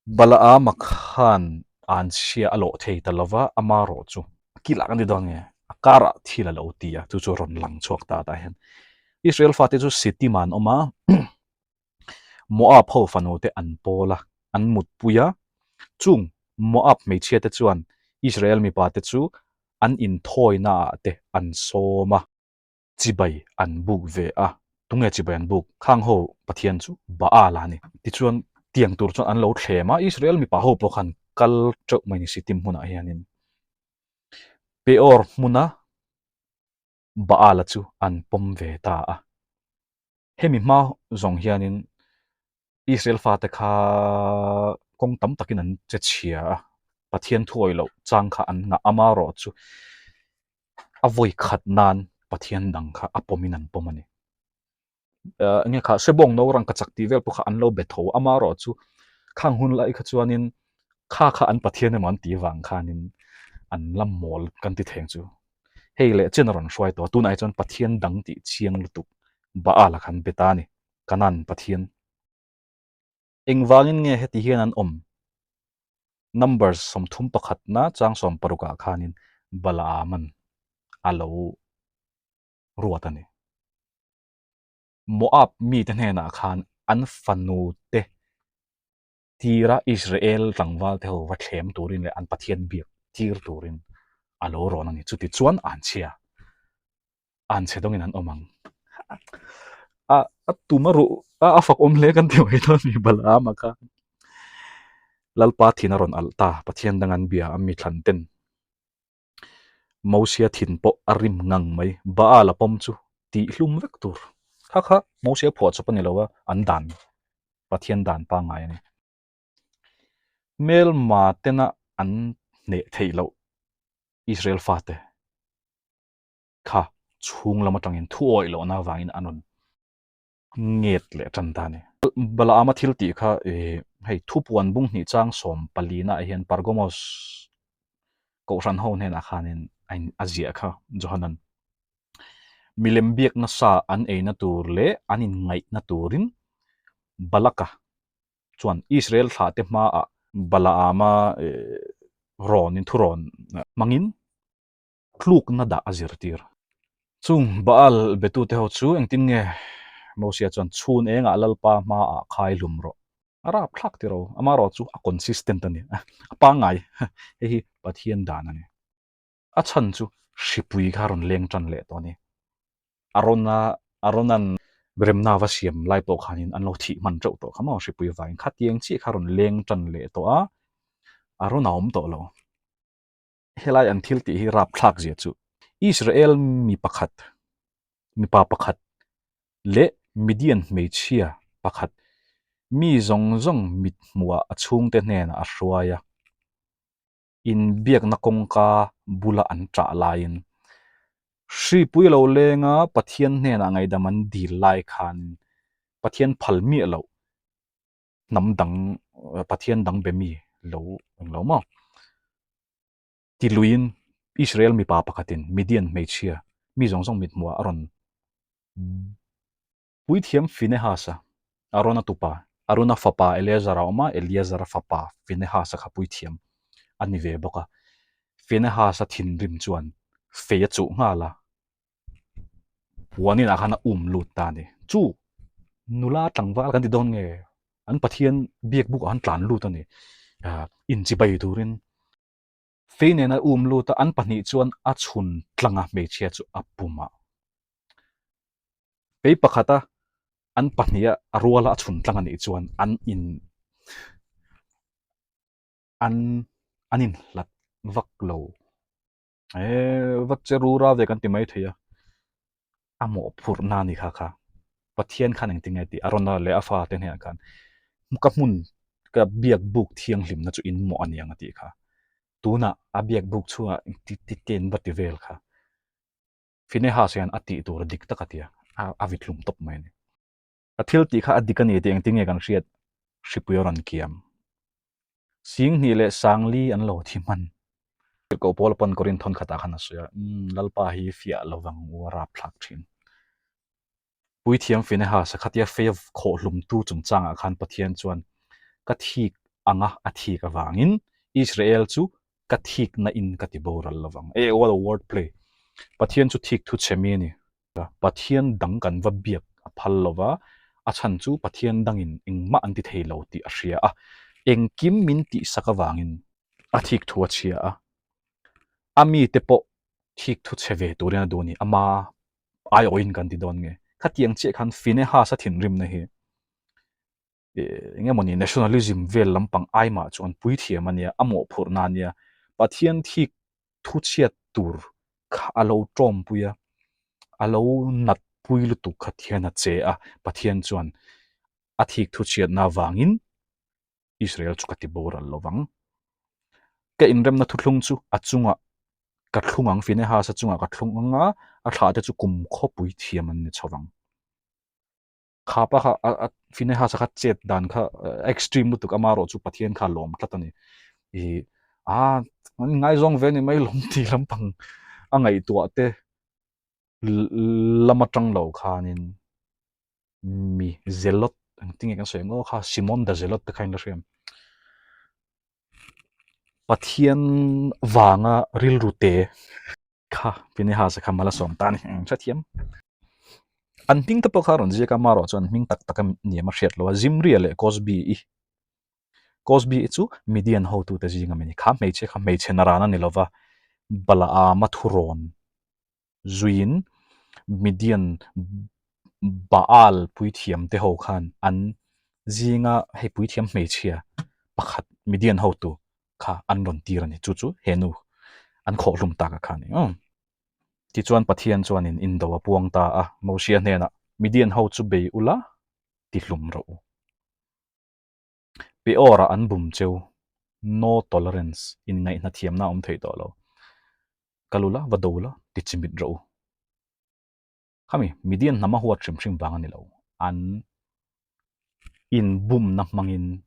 Balaama khan anchhia a lawh thei ta lova, ama rawh chu a kilah kan ti dawn nge, a karah thil a lo ti a, chu chu a rawn lang chhuak ta tah hian. Israel fate chu Sittim ah an awm a, Moab ho fanu te an pawl a, an mutpui a, chung Moab hmeichhia te chuan Israel mipa te chu an inthawina ah te an sawm a. Chibai an buk ve a, tunge chibai an buk? Khang ho Pathian chu Baal a ni. Tichuan, tiang tur chuan an lo thlem a, Israel mipa ho pawh khan kal teuh mai ni Sittim hmunah hianin Peor hmuna Baal-a chu an pawm ve ta a. Hemi hma zawng hianin Israel fate kha kawng tam takin an che chhia a, Pathian thuawih loh chang kha an ngah amarawh chu a vawi khat nan Pathian dang kha a pawmin an pawm a ni. Enge kha Sebawng no rangka chak tih vel pawh kha an lo be tho amarawh chu khang hun lai kha chuanin kha kha an Pathian emaw an tih vang khanin an la mawl kan ti theng chu. Hei leh chen a rawn hruai tawh a, tunah hi chuan Pathian dang tih chiang lutuk Baal-a khan be ta a ni. Kanan Pathian. Engvangin nge heti hian an awm? Numbers 30 pakhatna chang 60 ah khanin Balaaman a lo ruat a ni. Moab mite hnenah khan an fanute tira Israel tlangval te ho va thlem turin leh an Pathian biak tir turin a lo rawn a ni. Chuti chuan an chhia. An chhe dawngin an awm ang. A a tum a ruh a a fak awm hle kan ti mai dawn mi Balaam a kha. Lalpa thin a rawn alh ta Pathian dang an bia a mi thlan ten. Mosia thin pawh a rim ngang mai. Baal a pawm chu tih hlum vek tur. Kha kha Mosia phuah chawp a ni lo a, an dan Pathian dan pangngai a ni. Hmelma tena an hneh theih loh Israel fate kha chhung lam atangin thu awih lohna avangin an rawn nget leh tan ta a ni. Balaama thil tih kha hei thupuan bung hnih chang 14 ah hian Pergamos kohhran ho hnenah khanin a ziah kha Johanan milem biak nasa an eina tur leh an inngaihna turin Balaka chuan Israel thlahte hmaah Balaama rawnin thurawn hmangin tlukna dah a zirtir. Chung Baal betute ho chu engtin nge Mosia chuan chhun engah Lalpa hmaah khai hlum rawh. A rap thlak tiro, amarawh chu a consistent a ni, a pangngai. Hei hi Pathian dan a ni. A chhan chu hripui kha a rawn leng tan leh tawh a ni. Arona Aronan remna va siam lai pawh khanin an lo thih hman teuh tawh kha maw hripui vangin khatiang chiah kha a rawn leng tan leh tawh a, Arona a awm tawh lo. Helai an thil tih hi rapthlak zia chu Israel mi pakhat, mipa pakhat leh Midian hmeichhia pakhat mi zawng zawng mit hmuhah a chhungte hnenah a hruai a, inbiakna kawngka bula an ṭah laiin hripui lo lenga Pathian hnenah ngaihdam an dil lai khan Pathian phal miah loh hnam dang Pathian dang be mi lo eng lo maw? Ti luiin Israel mipa pakhatin Midian hmeichhia mi zawng zawng mithmuhah a rawn puithiam Finehas-a, Arona tupa, Arona fapa Eleazar-a awm a, Eleazar-a fapa Finehas-a kha puithiam a ni ve bawk a. Finehas-a thinrim chuan fei a chuh nghal a. Puan inah khan a um lut ta a ni. Chu nula tlangval kan ti dawn nge an Pathian biak bukah khan tlan lut a ni. Inchibai turin fei nena um lut a, an pahnih chuan a chhun tlanga hmeichhia chu a pum a. Fei pakhata an pahniha a ruala a chhun tlang a nih chuan an in an an inhlat vak lo. Eee va che rura ve kan ti mai thei a, a mawhphurhna a ni kha kha. Pathian khan engtin nge tih a rawn a leh a fate hnenah khan ka hmun ka biak buk thianghlimna chu in mawh a ni ang a tih kha. Tunah a biak buk chhungah ti ti te in va ti vel kha. Finehas hian a tih tur dik tak a ti a, a vithlum tawp mai a ni. A thil tih kha a dik a ni tih engtin nge kan hriat? Hripui a rawn kiam. Singhnih leh Sangli an lo thi hman. Tirhkoh Paula pawn Korinth thawn khatah khan a sawi a, Umm, Lalpa hi fiah lo vang u a rapthlak thin. Puithiam Finehas-a khatia fei a khawhhlumtu chungchangah khan Pathian chuan, Ka thik. Anga a thik avangin Israel chu ka thikna in ka ti boral lovang. Eh what a word play. Pathian chu thik thu chhe mi a ni. Pathian dang kan va biak a phal lova, a chhan chu Pathian dangin engmah an ti thei lo tih a hria a, engkim min tihsak avangin a thik thu a chhia a, a mite pawh thik thu chhe ve turin a duh a ni, ama aiawhin kan ti dawn nge. Khatiang chiah khan Finehas-a thinrimna hi eng emawni nationalism vel lampang aimah chuan puithiam a nia, a mawhphurhna a nia, Pathian thik thu chhiat tur kha a lo tawmpui a, a lo natpui lutuk kha thian a che a, Pathian chuan a thik thu chhiatna avangin Israel chu ka ti boral lo vang. Ka inremna thuthlung chu a chungah ka thlung ang, Finehas-a chungah ka thlung ang a, a thlahte chu kum khawpui thiam an ni chho vang. Khapa kha a Finehas-a kha chet dan kha extreme lutuk ama erawh chu Pathian kha a lawm tlat a ni. Ih a an ngaizawng ve ni mai lawm tih lampang a ngaihtuah te lam atang lo khanin mi Zelot engtin nge kan sawi ang aw kha Simon the Zelot te kha in la hria em? Pathian vanga rilru te kha Finehas-a kha mal a sawm ta a ni. Hrethiam. An hming te pawh kha a rawn ziak a, amaherawh chuan hming tak tak a ni em a hriat lo a, Zimria leh Cosby-i. Cosby-i chu Midian hotute zinga mi a ni. Kha hmeichhia kha hmeichhe naran a ni lo va, Balaama thurawn zuiin Midian Baal puithiam te ho khan an zinga hei puithiam hmeichhia pakhat Midian hotu kha an rawn tir a ni. Chu chu he nu an khawhhlum tak a kha a ni. Tichuan Pathian chuanin indo a puang ta a, Mosia hnenah, Midian ho chu bei ula tihlum rawh u. Peor-ah an bum cheu, no tolerance, inngaihna thiamna a awm thei tawh lo. Kal ula, va do ula, ti chimit rawh u. Khami, Midian hnam a huat hrim hrim vang a ni lo. An inbumna hmangin,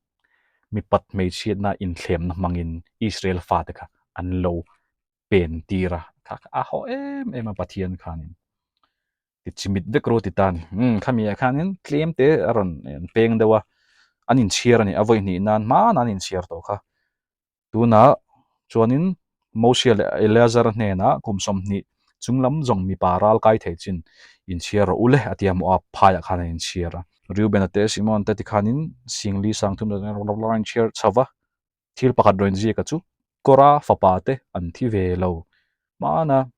mipat hmeichhiatna inthlemna hmangin Israel fate kha an lo pen tir a, kha kha a haw em em a Pathian khanin. Ti chimit vek rawh ti ta a ni. Umm khami ah khanin tlem te a rawn peng deuh a, an inchhiar a ni. A vawi hnih nan hmanah an inchhiar tawh kha. Tunah chuanin Mosia leh Eleazar hnenah kum 20 chung lam zawng mipa ral kai thei chin inchhiar rawh u le a ti a, Moab phaiah khan an inchhiar a. Reuben-a te Simon te tikhanin Singli Sangthum te an inchhiar chho va. Thil pakhat rawn ziaka chu Kora fapa te an thi ve lo. Hmana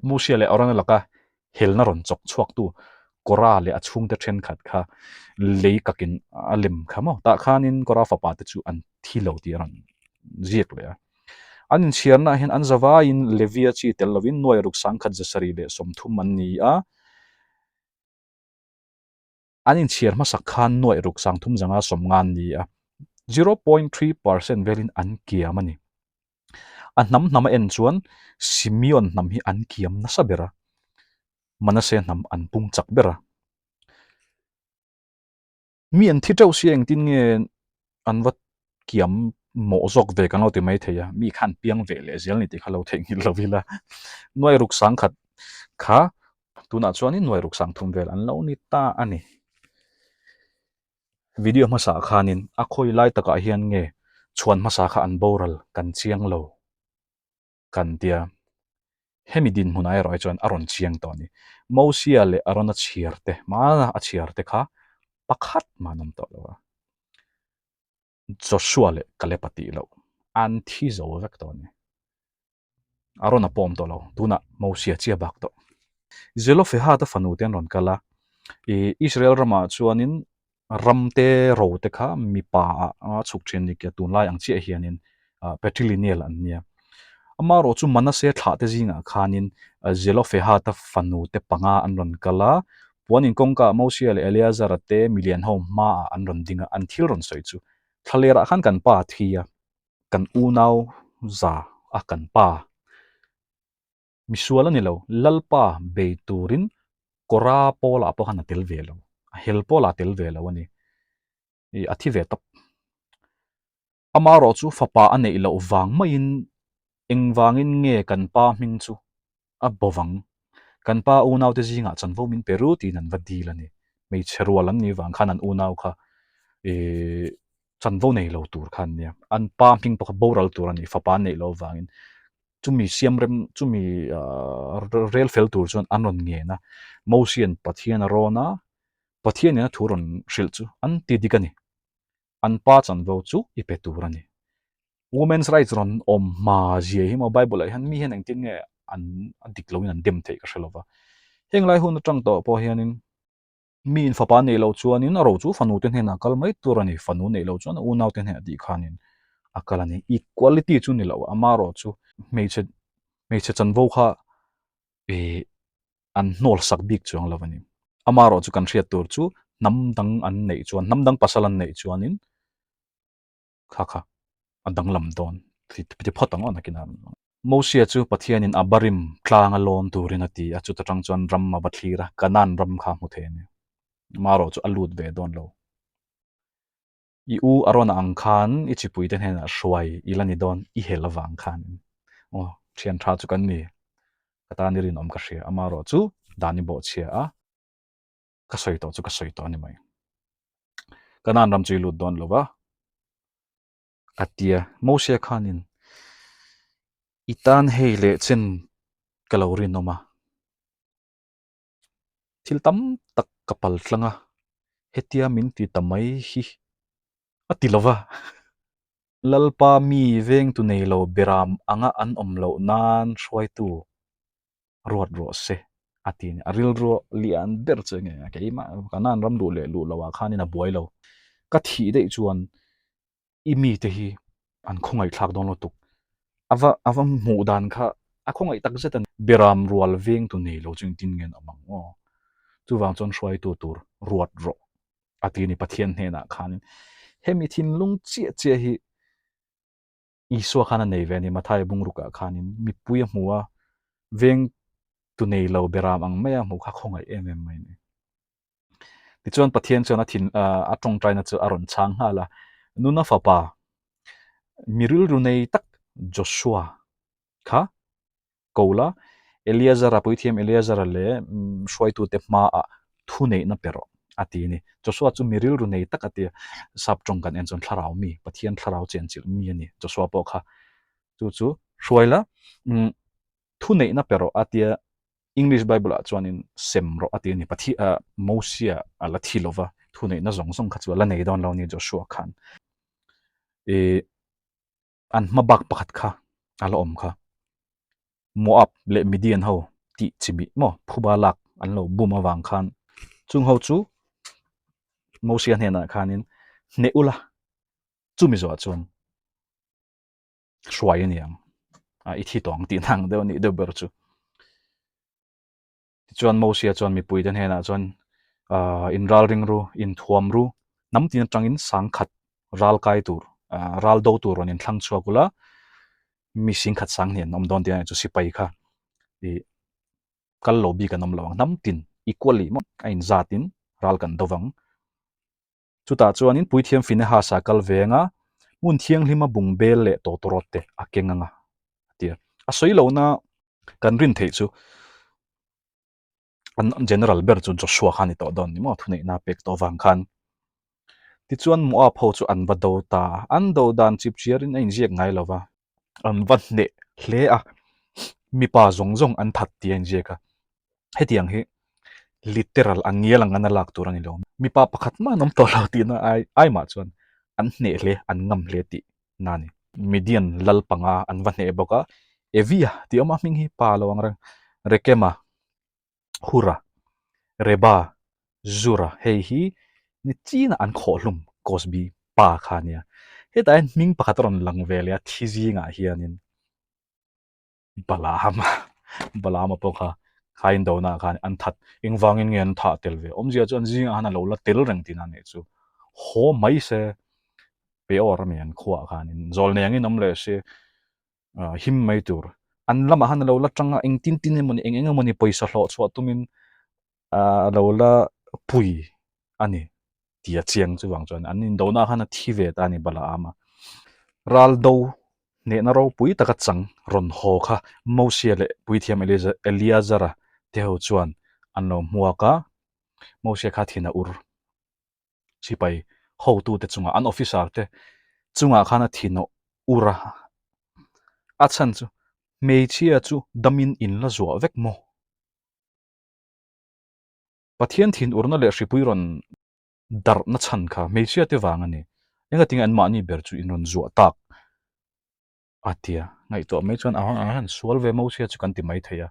Mosia leh Arona laka helna rawn chawk chhuaktu Kora leh a chhungte thenkhat kha lei kakin a lem kha maw? Tah khanin Kora fapa te chu an thi lo tih a rawn ziak leh a. An inchhiarnaah hian an zavaiin Levia chi tel lovin nuai ruk sangkhat 730 an ni a. An inchhiar hmasak khan nuaih ruk 390 an ni a, 0.3 percent velin an kiam a ni. A hnam hnam a en chuan Simeon hnam hi an kiam nasa ber a, Manase hnam an pung chak ber a. Mi an thi teuh sia engtin nge an va kiam mawh zawk ve kan lo ti mai thei a, mi khan piang ve leh zel ni tih kha lo theihnghilh lo ila. Nuai ruk 1000 kha tunah chuanin nuai ruk 30 vel an lo ni ta a ni. Video hmasa khanin a khawi lai takah hian nge chhuan hmasa kha an boral kan chiang lo kan tia. Hemi dinhmunah erawh hi chuan a rawn chiang tawh a ni. Mosia leh Arona chhiar te, hmana a chhiar te kha pakhat mah an awm tawh lo a. Joshua leh Caleb-a tih loh an thi zo vek tawh a ni. A rawn a pawm tawh lo, tunah Mosia chia bak tawh. Zelofehad-a fanu te an rawn kal a, ih Israel ramah chuanin ram te ro te kha mipa ah a chhuk thin a ni kia tunlai ang chiah hianin patrilineal an nia. Amaherawh chu Manase thlah te zingah khanin Zelofehad-a fanu te panga an rawn kal a, puan inkawngkaah Mosia leh Eleazar-a te milian ho hmaah an rawn ding a, an thil rawn sawi chu thlalerah khan kan pa a thi a. Kan unau za a kan pa. Misual a ni lo, Lalpa bei turin Kora pawlah pawh khan a tel ve lo, a hel pawlah a tel ve lo a ni. Ih a thi ve tawp. Amaherawh chu fapa a neih loh vang maiin engvangin nge kan pa hming chu a bo vang. Kan pa unaute zingah chanvo min pe ru tiin an va dil a ni. Hmeichhe rual an nih vang khan an unau kha ih. Chanvo nei lo tur kha an nia. An pa hming pawh kha boral tur a ni, fapa an neih loh avangin. Chumi siam rem, chumi rel fel tur chuan an rawn ngen a. Mosian Pathian a rawn a, Pathianin a thu rawn hrilh chu an ti dik a ni. An pa chanvo chu i pe tur a ni. Women's rights rawn awm hma zia hi maw Bible ah hian mi hian engtin nge an a dik loin an dem theih ka hre lo va. Heng lai hun atang tawh pawh hianin Mi in fapa neih loh chuanin a ro chu fanute hnenah kal mai tur a ni, fanu neih loh chuan a unaute hnenah tih khanin a kal a ni. Equality chu ni lo, amaherawh chu hmeichhe hmeichhe chanvo kha ih an hnawl sak bik chuang lo a ni. Amaherawh chu kan hriat tur chu hnam dang an neih chuan, hnam dang pasal an neih chuanin kha kha a danglam dawn ti phawt ang aw nakinah. Mosia chu Pathianin Abarim tlanga lawn turin a ti a, chuta tang chuan ram a va thlir a, Kanaan ram kha a hmu thei a ni. Amaherawh chu a lut ve dawn lo. I u Arona ang khan i chipuite hnenah hruai i la ni dawn, i hel avang khanin. Aw, thian tha chu kan ni, ka tan i rinawm ka hria, amaherawh chu dan i bawhchhia a, ka sawi tawh chu ka sawi tawh a ni mai. Kanaan ram chu i lut dawn lo va. A ti a, Mosia khanin, I tan hei leh chen ka lo rinawm a, thil tam tak ka pal tlang a, hetia min ti ta mai hi a ti lo va. Lalpa mi vengtu nei lo beram anga an awm loh nan hruaitu ruat rawh se a ti a ni. A rilru lian ber chu enge keimah Kanaan ram luh leh luh loh ah khanin a buai lo. Ka thih daih chuan i mite hi an khawngaih thlak dawn lutuk. A va a va hmuh dan kha a khawngaih tak zet a ni. Beram rual veng tu nei lo chu engtin nge an awm ang aw. Chuvang chuan hruaitu tur ruat rawh a ti a ni Pathian hnenah khanin. Hemi thinlung chiah chiah hi Isua khan a nei ve a ni, Mathaia bungrukah khanin mipui a hmu a, veng tu nei lo beram ang maia hmuh kha khawngaih em em mai a ni. Tichuan Pathian chuan a thin a tawngtaina chu a rawn chhang nghal a, Nuna fapa mi rilru nei tak Joshua kha ko la, Eleazara, puithiam Eleazara leh hruaitute hmaah thuneihna pe rawh, a ti a ni. Joshua chu mi rilru nei tak a ti a, sap tawng kan en chuan thlarau mi, Pathian thlarau chenchilh mi a ni. Joshua pawh kha chu chu hruai la, thuneihna pe rawh a ti a, English Bible ah chuanin sem rawh a ti a ni. Pathian, Mosia a la thi lova, thuneihna zawng zawng kha chu a la nei dawn lo a ni Joshua khan. Ih. an hma bak pakhat kha a la awm kha. Moab leh Midian ho tih chi bih maw phuba lak an lo bum avang khan chung ho chu Mosia hnenah khanin hneh ula chumi zawhah chuan hruai a ni ang a i thi tawh ang tih nang deuh a nih deuh ber chu. Tichuan Mosia chuan mipuite hnenah chuan aah in ral ring ru, in thuam ru, hnam tin atangin sangkhat ral kai tur, aah ral do tur rawn inthlang chhuak ula, mi singkhat sang hnih an awm dawn tih a nih chu sipai kha ih kal lo bik an awm lo ang, hnam tin equally maw a inzatin ral kan do vang. Chutah chuanin Puithiam Finehasa kal ve anga hmun thianghlima bungbel leh tawtawrawt te a keng anga a ti a. A sawi lohna kan rin theih chu an general ber chu Joshua kha a ni tawh dawn ni maw thuneihna a pek tawh avang khan. Tichuan Moab ho chu an va do ta a, an do dan chip chiarin a inziak ngai lo va, an va hneh hle a, mipa zawng zawng an that tih a inziak a. Hetiang hi literal a ngial ang an a lak tur a ni lo. Mipa pakhat mah an awm tawh lo tihna ai ai mah chuan an hneh hle, an ngam hle tih na a ni. Midian lal panga an va hneh bawk a, Evia tih awm a hming hi pa lo ang reng, Rekema, Hura, Reba, Zura hei hi ni china an khawhhlum Cosby pa kha a nia. Hetah hian hming pakhat a rawn lang ve leh a thi zingah hianin Balaam Balaam a pawh kha kha indona ah khan an that engvangin nge an thah tel ve awmzia chu an zingah khan a lo la tel reng tihna a nih chu haw mai se Peor ami an khuaah khanin zawlnei angin awm leh se him mai tur an lamah khan a lo la tang a engtin tin emawni eng eng emawni pawisa hlawh chhuah tumin a lo la pui a ni tih a chiang chuvang chuan an indona khan a thi ve ta a ni Balaam a ral do hnehna ropui taka chang rawn haw kha Mosia leh puithiam Eleazara te ho chuan an lo hmuak a Mosia kha thin a ur sipai. Hotute chungah, an officer te chungah khan a thin ur a. A chhan chu hmeichhia chu damin in la zuah vek maw? Pathian thin urna leh hripui rawn darhna chhan kha hmeichhia te vang a ni. Engatinge anmahni ber chu in rawn zuah tak? A tia, ngaihtuah mai chuan a han sual ve Mosia chu kan ti mai thei a,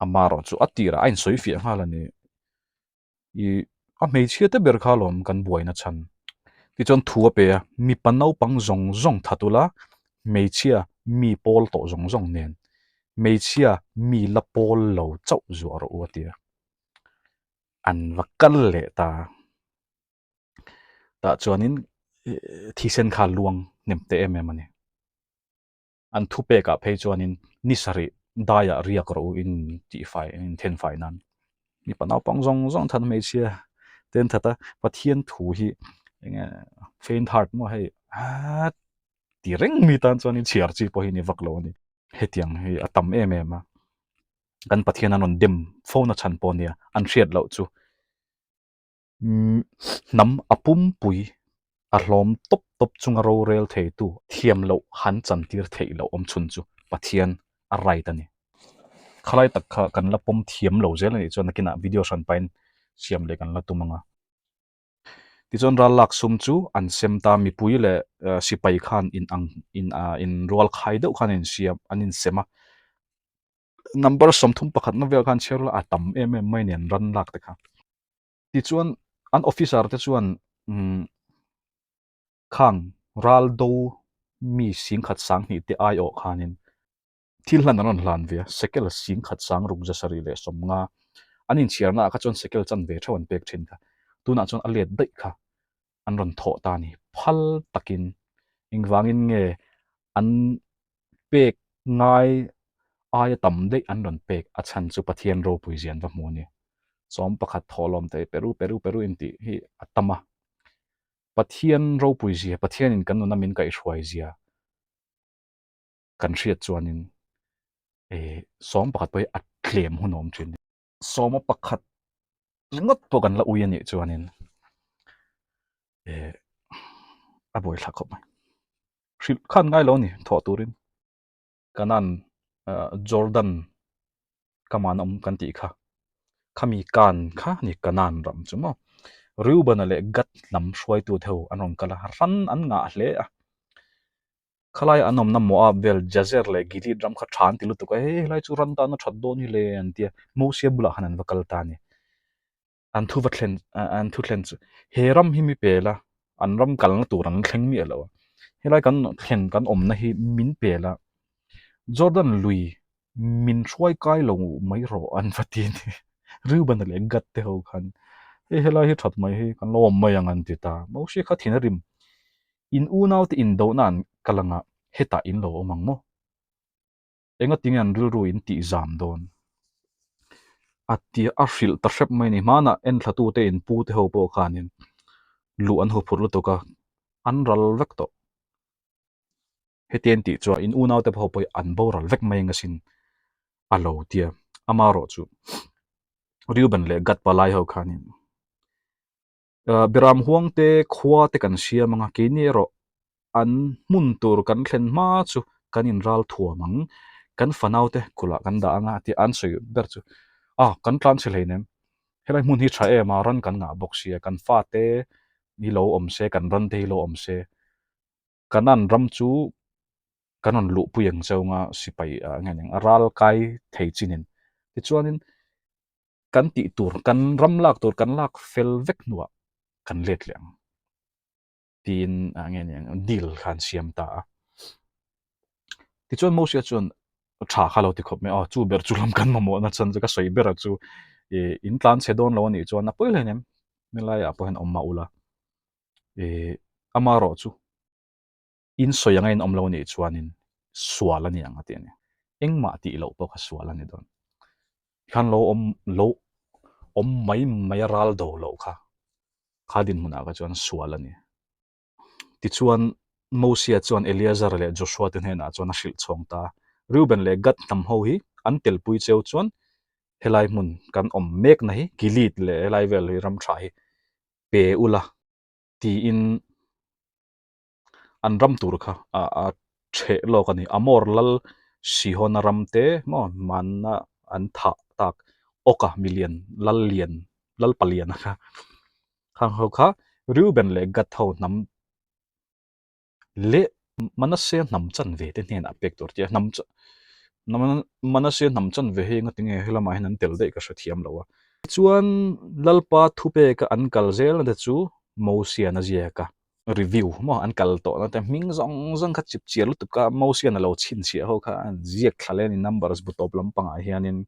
amaherawh chu a tirah a insawi fiah nghal a ni. I a hmeichhia te ber kha alawm kan buaina chhan. Tichuan thu a pe a, mipa naupang zawng zawng that ula, hmeichhia mi pawl tawh zawng zawng nen, hmeichhia mi la pawl lo chauh zuah rawh u a ti a. An va kal leh ta. Tah chuanin thisen kha luang hnem teh em em a ni. An thupekah phei chuanin ni sarih daiah riak rawh u in tihfai in inthenfai nan. Mipa naupang zawng zawng that hmeichhia te an that a, Pathian thu hi eng nge faint heart maw hei aa ti reng mi tan chuanin chhiar chi pawh hi ni vak lo a ni. Hetiang hi a tam em em a, kan Pathian an rawn dem fo na chhan pawh a nia, an hriat loh chu. Hnam a pumpui a hlawm tawp tawp chunga rorel theitu thiam loh han chantir theih loh awm chhun chu Pathian a right a ni. Khalai tak kha kan la pawm thiam lo zel a nih chuan nakinah video hran pahin siam leh kan la tum ang a. Tichuan ral lak sum chu an sem ta mipui leh sipai khan in ang in inrual khai deuh khan an insiam an insem a. Number 31 na vel khan chhiar la a tam em em mai nen ran lak te kha. Tichuan an officer te chuan umm khang ral do mi 10,000 sanghnih te aiawh khanin thil hlan an rawn hlan ve a, sekel 10,000 sang ruk 750 an inchhiarna ah kha chuan sekel chanve theuh an pek thin kha. Tunah chuan a let daih kha an rawn thawh ta a ni. Phal takin engvangin nge an pek ngai aia tam daih an rawn pek a chhan chu Pathian ropui zia an va hmu a ni. 11 thawhlawm te peru peru peru in tih hi a tam a. Pathian ropui zia, Pathianin kan nuna min kaihhruai zia kan hriat chuanin eh 11 pawh hi a tlem hun a awm thin. 11 ringawt pawh kan la ui a nih chuanin eh a buaithlak khawp mai. Hrilh khan ngai lo a ni thawh turin. Kanan Jordan kaman awm kan tih kha khami kan kha a ni Kanan ram chu maw. Reuben-a leh Gad lam hruaitu te ho an rawn kal a, ran an ngah hle a. Khalai an awmna Moab vel Jazer leh Gilead ram kha tha an ti lutuk a, hei helai chu ran tan a that dawn hi le an ti a, Mosia bulah khan an va kal ta a ni. An thu va thlen an thu thlen chu he ram hi mi pe la, an ram kalna tur an thleng miah lo a, helai kan thlen kan awmna hi min pe la, Jordan lui min hruai kai lo mai rawh an va ti a ni. Reuben leh Gad te ho khan hei helai hi that mai hi kan lo awm mai ang an ti ta. Mosia kha thin a rim In unaute indohna an kal anga hetah in lo awm ang maw? Engatinge an rilru in tih zam dawn? A tia a hrilh ta hrep mai a ni. Hmanah enthlatute in pute ho pawh khanin luh an huphurh lutuk a, an ral vek tawh. Heti an tih chuan in unaute pawh pawh hi an boral vek mai ang asin a lo tia. Amaherawh chu Reuben leh Gad palai ho khanin Beram huang te khua te kan siam ang a, keini erawh an hmun tur kan thlen hma chu kan inral thuam ang, kan fanau te kulh ah kan dah ang a tih an sawi ber chu a kan tlan chhe hleinem, helai hmun hi tha em a ran kan ngah bawk sia, kan fate hi lo awm se, kan ran te hi lo awm se, Kanan ram chu kan rawn luhpui ang cheu nga sipai ah nge ning a ral kai thei chinin tichuanin kan tih tur kan ram lak tur kan lak fel vek hnuah kan let leh ang tiin ah nge ning deal kha an siam ta a tichuan Mosia chuan tha kha lo ti khawp mai a chu ber chu lam kan mamawh na chhan chu ka sawi ber a chu ih in tlan chhe dawn lo a nih chuan a pawi hle nem helaiah pawh hian awm mah ula ih amaherawh chu. In sawi anga in awm lo nih chuanin sual a ni ang a ti a ni. Engmah tih loh pawh kha sual a ni dawn. Tikhan lo awm lo awm mai mai a ral do loh kha kha dinhmunah kha chuan sual a ni. Tichuan Mosia chuan Eleazar leh Joshua te hnenah chuan a hrilh chhawng ta a. Reuben leh Gad hnam ho hi an telpui cheu chuan helai hmun kan awm mekna hi Gilead leh helai vel hi ram tha hi pe ula. Tiin an ram tur kha a ṭheh lawk a ni. Amor lal Sihona ram te maw hmanna an thah tak Oka milian lal lian lal paliana kha khang ho kha Reuben leh Gad ho hnam leh Manase hnam chanve te hnenah pek tur tia hnam Manase hnam chanve hi engatinge helamah hian an tel daih ka hrethiam lo a. Tichuan Lalpa thupeka an kal zelna te chu Mosian a ziak a, review maw an kal tawhna te hming zawng zawng kha chip chiar lutuk a Mosian a lo chhinchhiah ho kha an ziak thla leh a ni numbers bu tawp lampangah hianin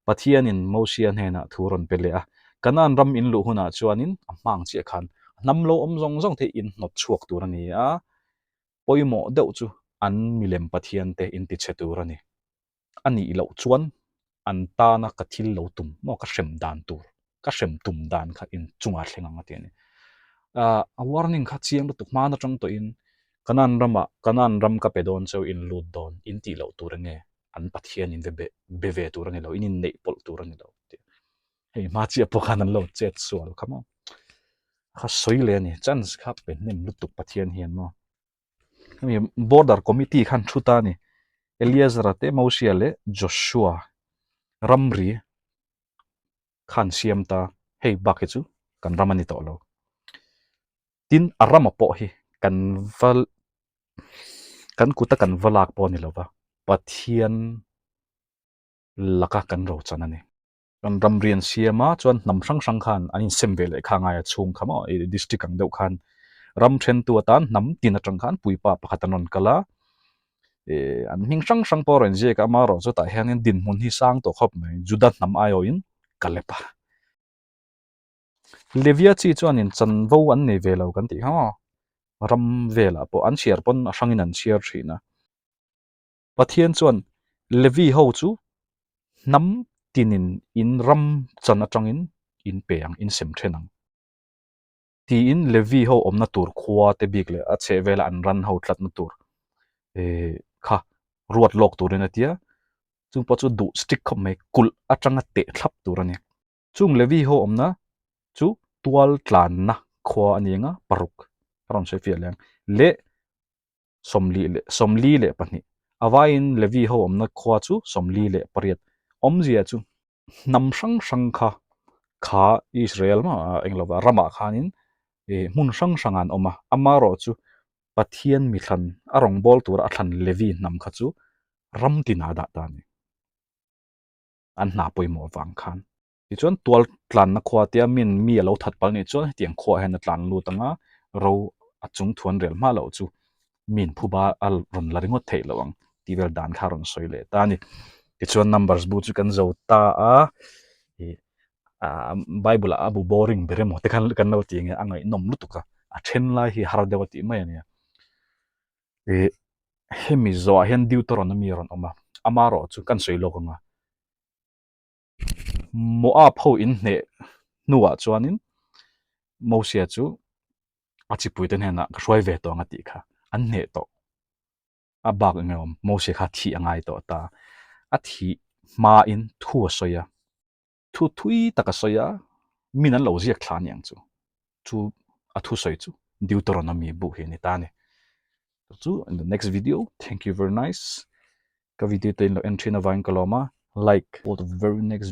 Pathianin Mosia hnenah thu rawn pe leh a, Kanaan ram in luh hunah chuanin a hmang chiah khan hnam lo awm zawng zawng te in hnawt chhuak tur a ni a, pawimawh deuh chu an milem Pathian te in ti chhe tur a ni. A nih loh chuan an tana ka thil lo tum maw ka hrem dan tur, ka hrem tum dan kha in chungah thleng ang a ti a ni. A warning kha chiang lutuk hman atang tawhin Kanaan ramah Kanaan ram ka pe dawn cheu in lut dawn in tih loh tur enge an Pathian in ve be ve tur a ni lo, in inneih pawlh tur a ni lo tih. Hei hma chiah pawh khan an lo chet sual kha maw. Kha sawi leh a ni, chance kha pe hnem lutuk Pathian hian maw. Hemi border committee khan thu ta a ni, Eleazara te Mosia leh Joshua ramri khan siam ta, hei bak hi chu kan ram a ni tawh lo. Tin, a rama pawh hi kan va kan kuta kan va lak pawh a ni lo va, Pathian laka kan rochan a ni. Kan ramri an siam a, chuan hnam hrang hrang khan an insem ve leh kha ngai a chhung kha maw, district ang deuh khan ram thentu atan hnam tin atang khan puipa pakhat an rawn kal a, ih an hming hrang hrang pawh a rawn ziak a, amaherawh chutah hianin dinhmun hi sang tawh khawp mai, Juda hnam aiawhin Kalep a. Levia chi chuanin chanvo an nei ve lo kan tih kha maw? Ram velah pawh an chhiar pawn a hrangin an chhiar thin a. Pathian chuan Levi ho chu hnam tinin in ram chan atangin in pe ang, in sem then ang. Tiin Levi ho awmna tur khua te bik leh a chhehvela an ran ho tlatna tur kha ruat lawk turin a tia. Chung pawh chu duh strict khawp mai, kulh atanga teh thlap tur a ni. Chung Levi ho awmna chu tual tlanna khua a ni ang a, paruk a rawn sawi fiah leh ang, leh 42, a vaiin Levi ho awmna khua chu 48 awmzia chu hnam hrang hrang kha kha Israel maw eng lova ramah khanin hmun hrang hrangah an awm a, amaherawh chu Pathian mi thlan a rawngbâwl tura a thlan Levi hnam kha chu ram tinah a dah ta a ni. An hna pawimawh avang khan. Tichuan tual tlanna khua tia min mi a lo that palh nih chuan hetiang khuaah hian a tlan lut ang a, ro a chung thuan rel hma loh chu min phuba a rawn la ringawt theih loh ang tih vel dan kha a rawn sawi leh ta a ni. Tichuan numbers bu chu kan zo ta a, ih ah bible ah a bu boring ber emaw te khan kan lo ti ang e, a ngaihnawm lutuk a, a then lai hi har deuh a tih mai a nia. Ih hemi zawhah hian Deuteronomy a rawn awm a, amaherawhchu kan sawi lawk ang a. Moab ho in hneh hnuah chuanin Mosia chu a chipuite hnenah ka hruai ve tawh ang a tih kha an hneh tawh. A bak eng emaw Mosia kha thih a ngai tawh ta. A thih hmain thu a sawi a, thu thui tak a sawi a, min an lo ziak thla a ni ang chu. Chu a thusawi chu Deuteronomy bu hi a ni ta a ni. Chu in the next video, thank you very nice. Ka video te in lo en thin avangin ka lawm a, like for the very next.